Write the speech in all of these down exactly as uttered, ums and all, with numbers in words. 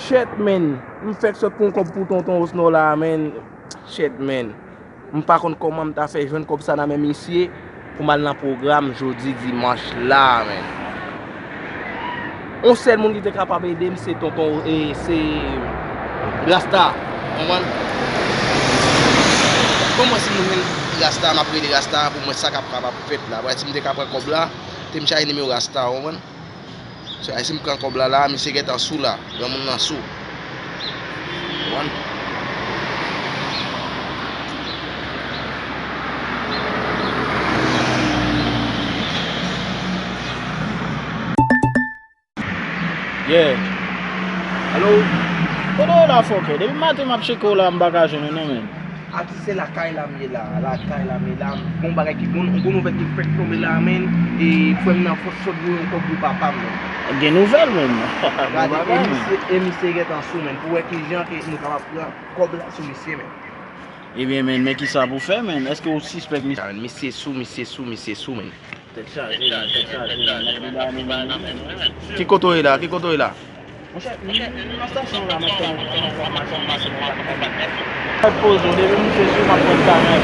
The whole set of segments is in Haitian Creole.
Shit, man. M fèk sot pou yon kòb pou tonton Osnor la, man. Shit, man. M pa konn kòman m ta fè jwenn kòb sa nan men misye pou m al nan pwogram jodi dimanch la, man. Yon sèl moun ki te kapab ede m se tonton, e, se Rasta. Konprann? Kòman si m jwenn Rasta, m ap rele Rasta pou m wè sa k ap kapab fèt la. Paske si m te ka pran kòb la, te m chaje nimewo Rasta, konprann? So, si m pran kòb la, la, misye gentan sou la. Granmoun nan sou. Konprann? Yeah. Alo? Kote w la, fòkè? Depi maten m ap tcheke w la, m pa ka jwenn ou non, menm. Atis, se lakay la m ye la, lakay la m ye la. Gon bagay ki bon, gon nouvèl ki fèk tonbe la, menm. E frè m nan fòs sot voye yon kòb pou papa m, menm. Gen nouvèl, menm. Gade, e misye, e misye gentan sou, menm. Pou wè kijan ke nou kapab pran kòb la sou misye, menm. Ebyen, menm, men kisa pou fè, menm? Èske w sispèk misye? Misye sou, misye sou, misye sou, menm. Tèt chaje, menm, tèt chaje, menm, n ap vin ba nou, menm. Ki kote w ye la? Ki kote w ye la? Monchè, m, m nan estasyon la, m ap tann yon twa machin pase nan yon bagay. Fè poze w, depi misye sou, m ap pran kamèt.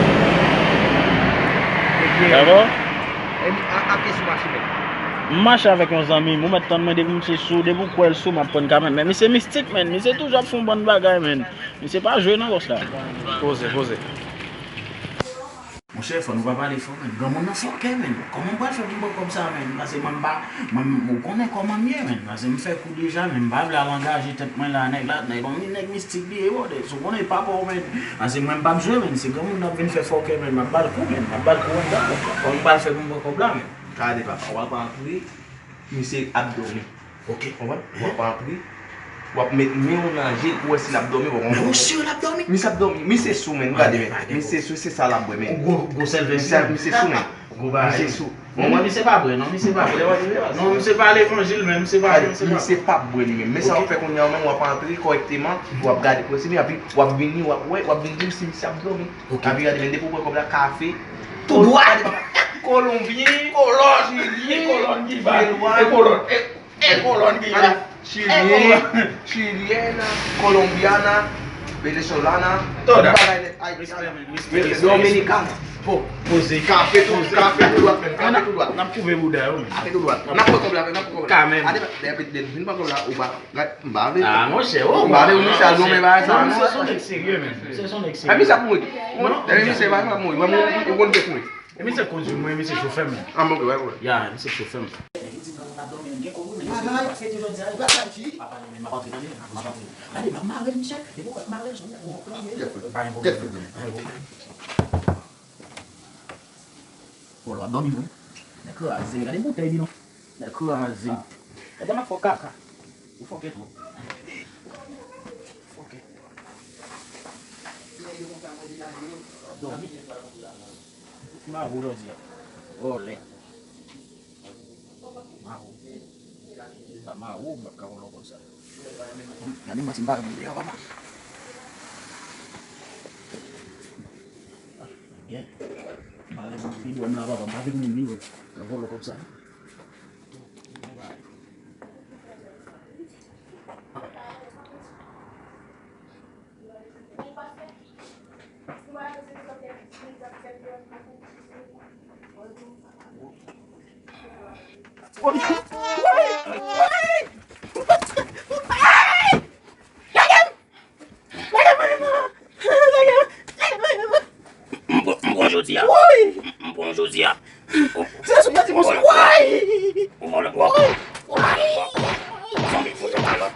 Dakò? E mi, a, a pye sou machin, menm. M mache avèk yon zanmi m, ou mèt tann mwen depi misye sou, depi w kwè l sou, m ap pran kamèt. Men misye mistik, menm, misye toujou ap fè yon bann bagay, menm. Misye pa jwe nan bòs la. Poze, poze. Monchè, fò nou pa pale fò, menm. Granmoun nan fòkè, menm. Kòman m pral fè pou m pran kòb sa, menm? Paske mwen, m pa, mwen, ou konnen kòman m ye, menm. Paske m fè kou deja, menm. M pa vle al angaje tèt mwen la, nèg la, nèg, yon nèg mistik li ye, brother. Si w konnen, e pa pa w, menm. Paske mwen, m p ap jwe, menm. Se granmoun nan ap vin fè fòkè, menm. M ap ba l kou, menm. M ap ba l kou anndan, menm. Kòman m pral fè pou m pran kòb la, menm? Gade, papa, w ap antre, misye ap dòmi. Ok. Konprann? W ap antre, w ap met men w nan je l pou wè si l ap dòmi, w konprann? Men ou si l ap dòmi? Misye ap dòmi. Misye sou, menn. Gade, men. Misye sou, se sa l ap bwè, men. Gwo, gwo sèl vèsi. Misye, misye sou, men. Gwo bagay. Misye sou. Bon, men misye pa bwè, non, misye pa bwè. Non, misye pa levanjil, men misye pa, misye pa. Misye p ap bwè li menm. Men sa w ap fè kounye a, w menm, w ap antre kòrèkteman, w ap gade pwosedi, epi w ap vini, w ap wè, w ap vin di m si misye ap dòmi. Ok. Epi gade, men depi w pran kòb la, kafe. Tou dwat. Kolonbyen, kolòn, chilyen, kolòn ki ba, e kolòn, e, e kolòn ki ba. Chilyen, chilyen, kolonbyana, venezolana, tout bagay nèt, Ayiti, dominikana. Po, poze. Kafe tou, kafe tou dwat menm, kafe tou dwat. N ap koupe bouda yo, men. Kafe tou dwat. N ap pran kòb la, n ap pran kòb la. Kanmenm. Ade, depi, depi vin pran kòb la, ou ba, gad, m pa vle. Ah, monchè, oh, m pa vle, ou misye al goumen bagay sa, non. Misye se yon nèg serye, men. Misye se yon nèg serye. Epi sa pou mwen. Epi misye pa pou mwen. Mwen, mwen, mwen konn kèk mwen. E misye kondui mwen, misye chofè m. Ah, bon, ok, wè, wè. Ya, misye chofè m. Gade, m ap mare misye. Depi w wè m mare, jan m ap mare. Kèt fè. Kèt fè. Bon, l ap dòmi, wi. Nèg kraze, gade boutèy li, non. Nèg kraze. Gade m ap fè kaka. Ou fòkè twòp. Fòkè. Dòmi. Mare w jodi a. Vòlè. Mare w. Pa mare w, m p ap ka wè w konsa. Gade mwen si m pa renmen deyò, papa. Gen. M pa renmen fi dwèm la, papa. M pa vin moun li, wè. Nan vòlò konsa. M pran, m pran jodi a. M, m pran jodi a. Se sou pati monsi. Woy! Ou vòlè, ou vòlè. Woy! Zanmi fout ou kalòt.